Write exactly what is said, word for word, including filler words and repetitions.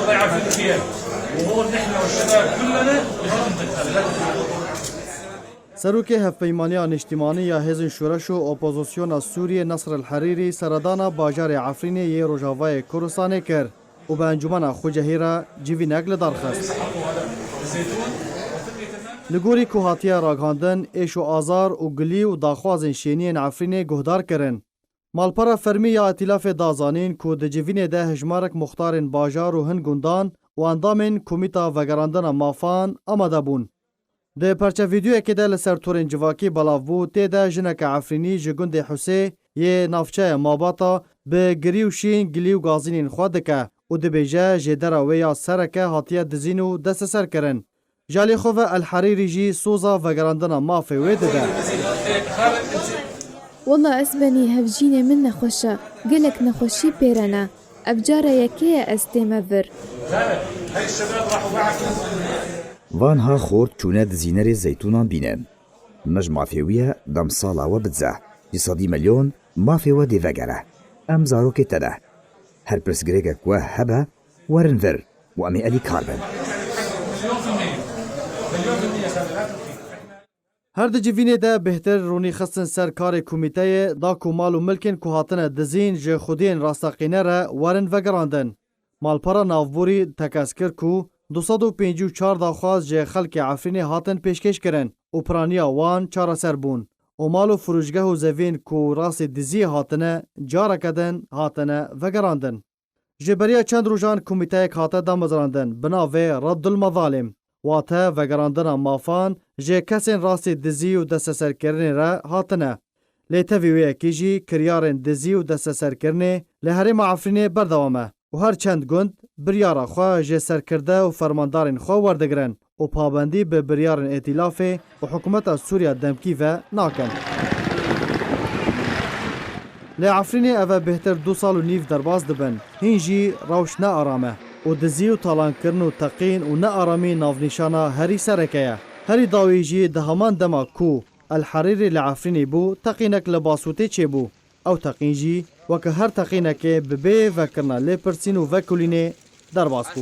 الله يعافيك فيها. وهون نحن والشباب كلنا بنقدم. Serokê Hevpeymaniya Niştimanî ya Hêzên Şoreş û Opozisyona Sûriyê Nasr El Herîrî seredana bajarê Efrînê yê Rojavayê Kurdistanê kir û bi encûmena xwecehî re civînek li dar xist. Li gorî ku hatiye ragihandin, êş û azar û gilî û daxwazên şêniyên Efrînê guhdar kirin. Malpera fermî ya Îtîlafê da zanîn ku di civînê de hejmarek muxtarên bajar û hin gundan û endamên Komîta Vegerandina Mafan amade bûn. Di parça vîdeoyekê de li ser torên civakî belav bû, tê de jineke Efrînî ji gundê Husê yê navçeya Mabata bi girî û şîn gilî û gazînên xwe dike û dibêje, jêdera wê ya sereke hatiye dizîn û desteserkirin. Ji alî xwe ve El Herîrî jî soza vegerandina mafê wê dide. Wela ez benî hevjînê min nexweş e. Gelek nexweşî pê re ne. Ev cara yekê ye ez tême vir. Van ha xort çûne dizînerê zeytûnan bînin. Mij mafê wî ye demsala we bidize. Sî sedî milyon mafê we dê vegere. Em zarokê te ne. Her pirsgirêkek we hebe, werin vir û em ê alîkar bin. Her di civînê de bêhtir rûnî xistin ser karê komîteyê da ku mal û milkên ku hatine dizîn ji xwediyên rasteqîne re werin vegerandin. Malpera navborî tekez kir ku du sed û pêncî û çar daxwaz ji xelkê Efrînê hatin pêşkêş kirin û piraniya wan çareser bûn û mal û firûşgeh û zeviyên ku rastî diziyê hatine, careke din hatine vegerandin. Ji beriya çend rojan komîteyek hate damezrandin bi navê Reddul Mezalim, wate vegerandina mafan ji kesên rastî dizî û desteserkirinê re hatine. Lê tevî wê yekê jî kiryarên dizî û desteserkirinê li herêma Efrînê berdewam e û her çend gund biryara xwe ji serkirde û fermandarên xwe werdigirin û pabendî bi biryarên Îtîlafê û hikûmeta Sûriya demkî ve nakin. Lê Efrînê ev e bêhtir du sal û nîv derbas dibin, hîn jî rewş ne aram e û dizî û talankirin û teqîn û nearamî navnîşana herî sereke ye. Herî dawî jî di heman dema ku El Herîrî li Efrînê bû, teqînek li Basûtê çêbû. Ew teqîn jî weke her teqînekê bi bê vekirina lêpirsîn û vekolînê derbas bû.